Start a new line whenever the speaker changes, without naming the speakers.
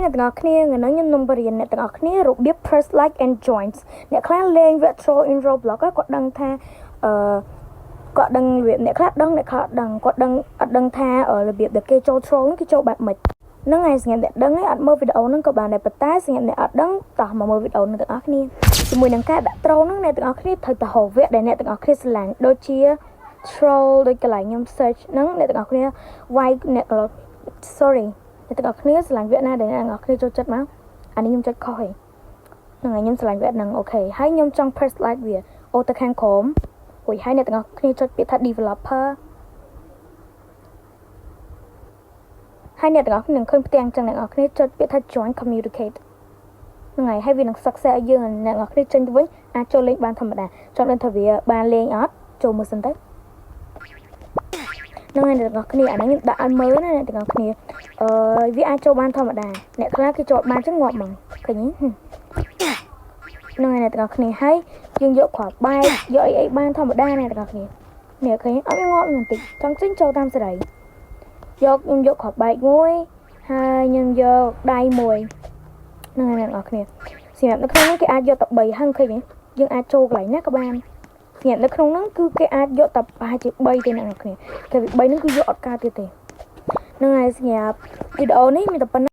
អ្នកទាំងអស់គ្នាថ្ងៃនេះខ្ញុំនឹងបរៀនអ្នកទាំងអស់គ្នារបៀប press like and joins អ្នកខ្លះលេងវគ្គ troll in Roblox គាត់ដឹងថាអឺគាត់ដឹងរបៀបអ្នកខ្លះដឹងអ្នកខ្លះអត់ដឹងគាត់ដឹងអត់ដឹងថារបៀបដែលគេចូល troll ហ្នឹងគេចូលបែបម៉េចហ្នឹងហើយសម្រាប់អ្នកដឹងឯងអត់មើលវីដេអូហ្នឹងក៏បានដែរប៉ុន្តែសម្រាប់អ្នកអត់ដឹងតោះមកមើលវីដេអូហ្នឹងទាំងអស់គ្នាជាមួយនឹងការដាក់ troll ហ្នឹងអ្នកទាំងអស់គ្នាត្រូវទៅរកវគ្គដែលអ្នកទាំងអស់គ្នាស្រឡាញ់ដូចជា troll ដូចកន្លែងខ្ញុំ search ហ្នឹងអ្នកទាំងអស់គ្នាវាយអ្នក sorry អ្នកទាំងអស់គ្នាស្រឡាញ់វគ្គណាដែលអ្នកទាំងអស់គ្នាចូលចិត្តមកអានេះខ្ញុំចុចខុសហើយហ្នឹងហើយខ្ញុំស្រឡាញ់វគ្គហ្នឹង okay ហើយខ្ញុំចង់ press like វាអូទៅខាងក្រោមរួចហើយអ្នកទាំងអស់គ្នាចុចពាក្យថា developer ហើយអ្នកទាំងអស់គ្នានឹងឃើញផ្ទាំងចឹងអ្នកទាំងអស់គ្នាចុចពាក្យថា join communicate ហ្នឹងហើយហើយវានឹង success ឲ្យយើងអ្នកទាំងអស់គ្នាចេញទៅវិញអាចចូលលេងបានធម្មតាចង់ដឹងថាវាបានលេងអត់ចូលមើលសិនទៅហ្នឹងហើយអ្នកទាំងអស់គ្នាអានេះខ្ញុំដាក់ឲ្យមើលណាអ្នកទាំងអស់គ្នាអឺវាអាចចូលបានធម្មតាអ្នកខ្លះគេចូលបានចឹងងាប់ហ្មងឃើញទេហ្នឹងហើយអ្នកទាំងអស់គ្នាហើយយើងយកគ្រាប់បែកយកអីអីបានធម្មតាអ្នកទាំងអស់គ្នានេះឃើញអត់មានងាប់បន្តិចចង់ចេញចូលតាមសេរីយកខ្ញុំយកគ្រាប់បែកមួយហើយខ្ញុំយកដៃមួយហ្នឹងហើយអ្នកទាំងអស់គ្នាសម្រាប់នៅក្នុងនោះគេអាចយកតែ3ហឹងឃើញទេយើងអាចចូលកន្លែងណាក៏បានសម្រាប់នៅក្នុងហ្នឹងគឺគេអាចយកតែប្រហែលជា3ទេអ្នកនរគ្នាគេ3ហ្នឹងគឺយកអត់កើតទៀតទេហ្នឹងហើយសម្រាប់វីដេអូនេះមានតែប៉ុណ្ណឹង។